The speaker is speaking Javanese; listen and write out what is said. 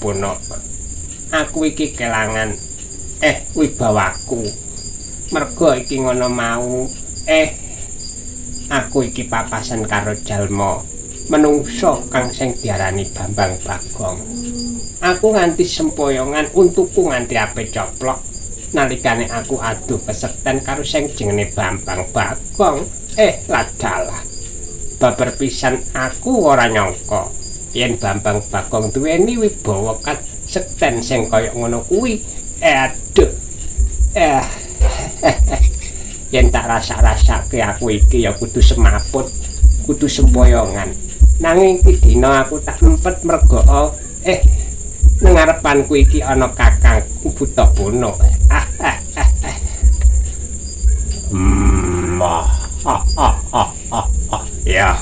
Bono. Aku iki kelangan wibawaku. Mergo iki ngono mau aku iki papasan karo jalma menungso kang sing diarani Bambang Bagong. Aku nganti sempoyongan, untuku nganti ape coplok nalikane aku aduh kesekten karo sing jenenge Bambang Bagong. Ladalah. Babar pisan aku ora nyangka yen Bambang Bagong duweni wibawa kasekten sing kaya ngono kuwi. Aduh. Yen tak rasa-rasake aku iki ya kudu semaput, kudu sempoyongan. Nanging iki dina aku tak empet mergo nang ngarepanku iki ana kakangku Buta Bono. Ah, ah, ah, ah. Ah, ah, ah, ah, ah. Ya.